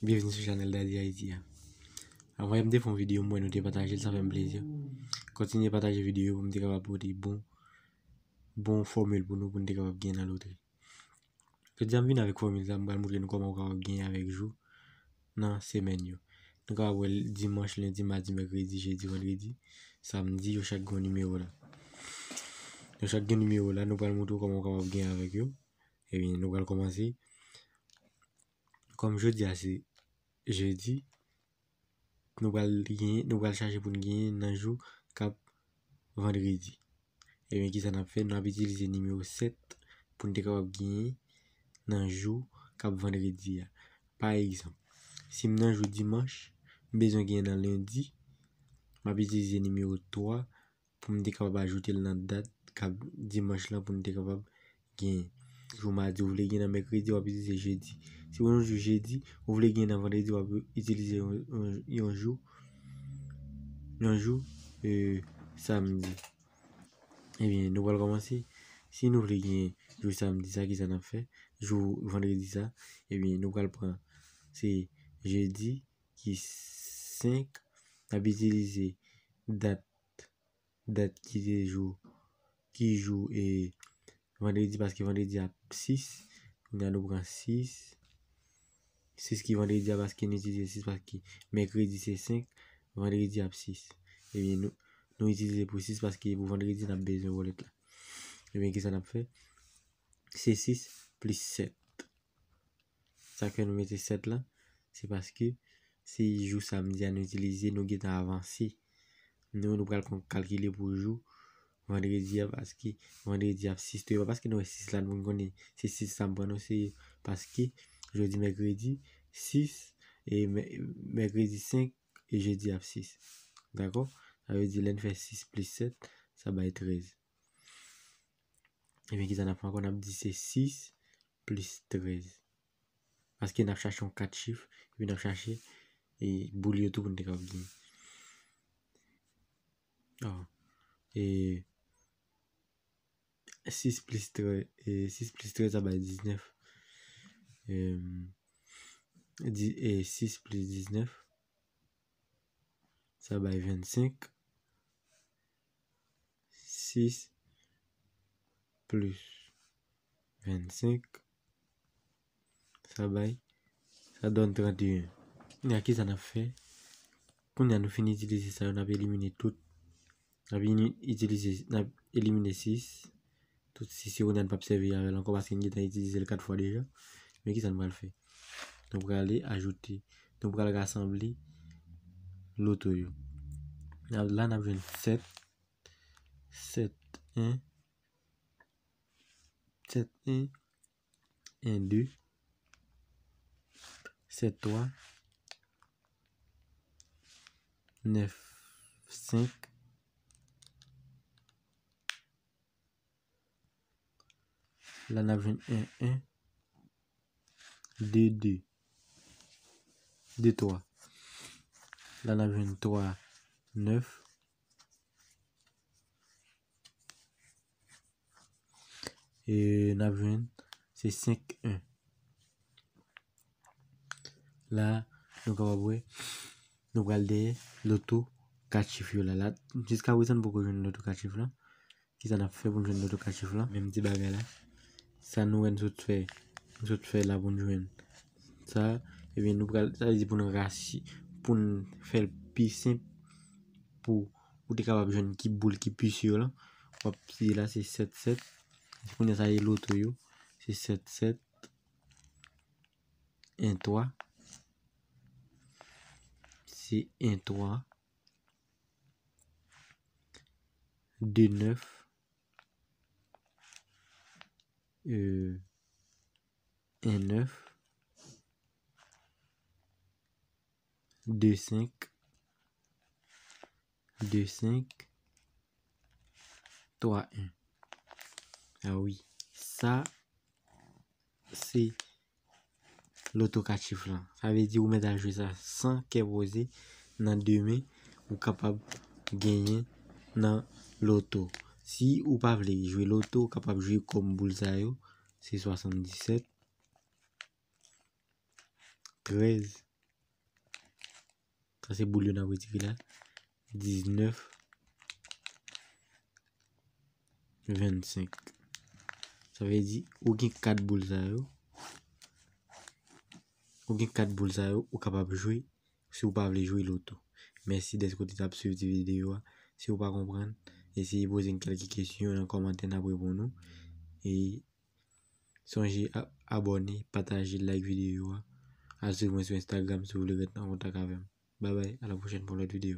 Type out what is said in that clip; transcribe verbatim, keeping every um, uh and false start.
Byenvni sou chanèl Daddy Haiti a. Avan yè m te fè yon videyo, m wè nou te pataje l, sa fè m plezi. Kontinye pataje videyo pou m te kapab pote bon, bon fòmil pou nou, pou n te kapab gen nan lotri. Jodi a m vin avèk fòmil sa, m pral montre nou kòman ou kapab gen avèk jou nan semèn yo. Nou kapab wè l dimanch, lendi, madi, mèkredi, jedi, vandredi, samdi, yo chak gen nimewo la. Yo chak gen nimewo la, nou pral montre w kòman ou kapab gen avèk yo. Ebyen, nou pral kòmanse. Kòm jodi a se jedi, nou pral gen, nou pral chache pou n genyen nan jou k ap vandredi. Ebyen, kisa n ap fè? Nou ap itilize nimewo sèt pou n te kapab genyen nan jou k ap vandredi a. Pa egzanp, si m nan jou dimanch, m bezwen genyen nan lendi, m ap itilize nimewo twa pou m te kapab ajoute l nan dat k ap dimanch lan pou n te kapab genyen. Jou madi, ou vle gen nan mèkredi, w ap itilize jedi. Si w nan jou jedi, ou vle gen nan vandredi, w ap itilize yon, yon, yon jou, yon jou, e, samdi. Ebyen, nou pral kòmanse. Si nou vle gen jou samdi sa, kisa n ap fè? Jou vandredi sa, ebyen, nou pral pran, se jedi ki senk, n ap itilize dat dat ki te jou, ki jou, e, vandredi, paske vandredi ap sis. Kounye a nou pran sis. Sis ki vandredi a, paske nou itilize sis, paske mèkredi se senk, vandredi ap sis. Ebyen, nou, nou itilize pou sis, paske pou vandredi n ap bezwen wòlèt la. Ebyen, kisa n ap fè? Se sis plis sèt. Sa k fè nou mete sèt la, se paske se jou samdi a nou itilize, nou gentan avanse. Nou, nou pral kon-, kalkile pou jou vandredi a, paske vandredi ap sis tou. E pa paske nou wè sis la, nou konn konnen se sis sa m pran, non, se paske jodi mèkredi, sis, e mè-, mèkredi senk, e jedi ap sis. Dakò? Sa vle di, lè n fè sis plis sèt, sa bay trèz. Ebyen, kisa n ap fè ankò? N ap di se sis plis trèz. Paske n ap chache yon kat chif, epi n ap chache, e, boul yo tou pou n te kapab genyen. Oh. E, sis plis trèz, e, sis plis trèz, sa bay diznèf. Em, di, e, sis plis diznèf, sa bay vennsenk. Sis plis vennsenk, sa bay, sa donn tranteyen. Kounye a, kisa n ap fè? Kounye a, nou fin itilize sa yo, n ap elimine tout. N ap ini-, itilize, n ap elimine sis. Tout sis yo, kounye a, n p ap sèvi avè l ankò paske n gentan itilize l kat fwa deja. Men kisa n pral fè? Nou prale ajoute, nou pral rasanble loto yo. La, la n ap jwenn sèt, sèt en, sèt en, en de, sèt twa, nèf senk. La n ap jwenn en en, de de, de twa. La n ap jwenn twa nèf. E n ap jwenn se senk en. La, nou kapab wè, nou pral dèyè loto kat chif yo la. La, jiska prezan, n poko jwenn loto kat chif la. Kisa n ap fè pou n jwenn loto kat chif la? Menm ti bagay la. Sa nou wè n sot fè, n sot fè la pou n jwenn sa. Ebyen, nou pral, sa vle di pou n rasi-, pou n fè l pi senp, pou ou te kapab jwenn ki boul ki pi si yo la. W ap di la se sèt sèt. Kounye a sa ye loto yo. Se sèt sèt, en twa. Se en twa. De nèf. Euh, en nèf. De senk. De senk. Twa en. Ah wi. Sa, se loto kat chif lan. Sa vle di ou mèt al jwe sa san kè poze. Nan demen, ou kapab genyen nan loto. Si ou pa vle jwe loto, ou kapab jwe kòm boul sa yo. Se swasanndisèt, trèz, Sa se boul yo n ap retire la. Diznèf, vennsenk. Sa vle di, ou gen kat boul sa yo. Ou gen kat boul sa yo, ou kapab jwe si ou pa vle jwe loto. Mèsi dèske w te ap swiv ti videyo a. Si ou pa konprann, eseye poze m kèlke kesyon nan kòmantè, n ap reponn ou. E sonje a-, abòne, pataje, like videyo a. Al swiv mwen sou Instagram si w vle ret an kontak avè m. Bye bye, à la prochaine pour l'autre vidéo.